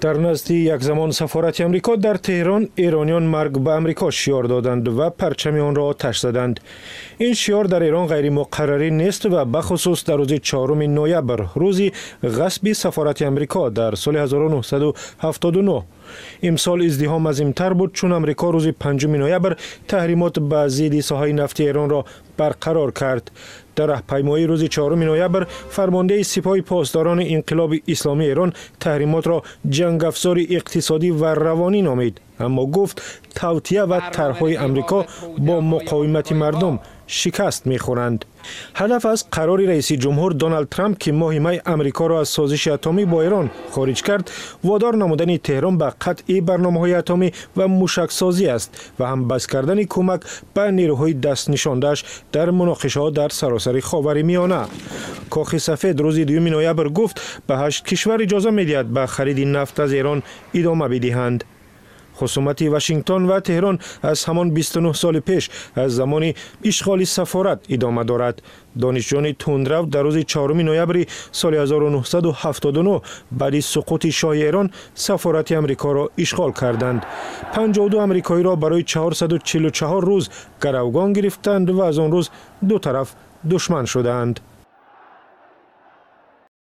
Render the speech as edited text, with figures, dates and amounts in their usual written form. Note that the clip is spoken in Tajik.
Дар назди як замон сафорати Амрико дар Теҳрон эрониён «Марг ба Амрико» шиор доданд ва парчами онро оташ заданд. Ин шиор дар Эрон ғайримуқаррарӣ нест ва бахусус дар рӯзи 4 ноябр, рӯзи ғасби сафорати Амрико дар соли 1979. Имсол издиҳом азимтар буд, чун Амрико рӯзи 5 ноябр таҳримот ба зидди соҳаи нафти Эронро барқарор кард. Дар раҳпаймоии рӯзи 4 ноябр фармондеҳи Сипоҳи Посдорони Инқилоби Исломии Эрон таҳримотро ҷангафзори иқтисодӣ ва равонӣ номид, аммо гуфт, тавтия ва тарҳҳои Амрико бо муқовимати мардум шикаст мехӯранд. Ҳадаф аз қарори раиси ҷумҳур Доналд Трамп, ки моҳи май Амрикоро аз созиши атомӣ бо Эрон хориҷ кард, водор намудани Теҳрон ба қатъи барномаҳои атомӣ ва мушаксозӣ аст ва ҳам бас кардани кӯмак ба нерӯҳои дастнишондааш дар муноқишаҳо дар саросари Ховари Миёна. Кохи Сафед рӯзи 2 ноябр гуфт, ба ҳашт кишвар иҷоза медиҳад ба хариди нафт аз Эрон идома бидиҳанд. Хусумати Вашингтон ва Теҳрон аз ҳамон 29 соли пеш, аз замони ишғоли сафорат, идома дорад. Донишҷӯёни тундрав дар рӯзи 4 ноябри соли 1979 баъди суқути шоҳи Эрон сафорати Амрикоро ишғол карданд, 52 амрикоиро барои 444 рӯз гаравгон гирифтанд ва аз он рӯз ду тараф душман шудаанд.